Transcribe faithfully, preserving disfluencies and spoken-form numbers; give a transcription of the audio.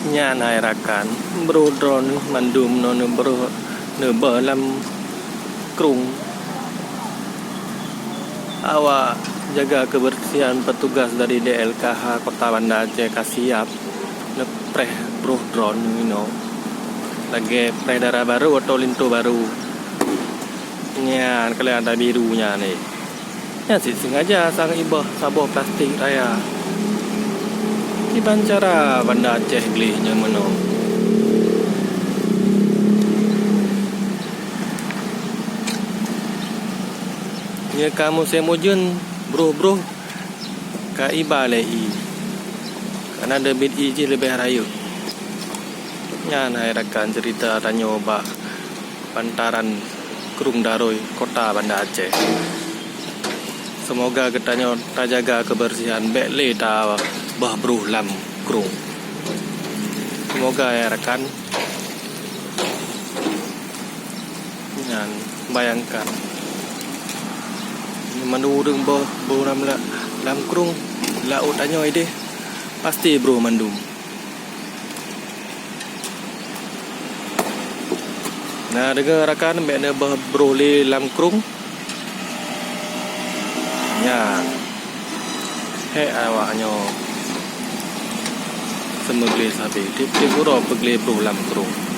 Nyan hai rakan, broh droeneuh mandum nyoe neubroh, neubah lam krueng. Awak jaga kebersihan, petugas dari D L K H Kota Banda Aceh ka siap neupreh broh droeneuh inoe. Lagèe preh dara barô atau linto barô. Nyan, kaleuh ada biru nyan, eh. Nyan cit sengaja sang ibah saboh plastik raya. Kiban cara Banda Aceh gleh nyan meunoe. Nyoe ka musém ujeuen, broh-broh ka iba lé ié. Kareuna debit ié jih leubeh rayeuk. Nyan hai rakan cerita tanyoe bak bantaran Krueng Daroi, Kota Banda Aceh. Seumoga geutanyoe tajaga keubeursihan, bèk lé tabah broh lam krueng. Seumoga ya rakan. Nyan, bayangkan. Mandum ureueng boh, boh lam, lam krueng, laôt tanyoe idéh, pasti broh mandum. Nah, deungoe rakan, bèk neubah broh lé lam krueng. Nyan. Hék awak nyoe. Seumeugléh sabe. Tiep-tiep uroe peugleh broh lam krueng.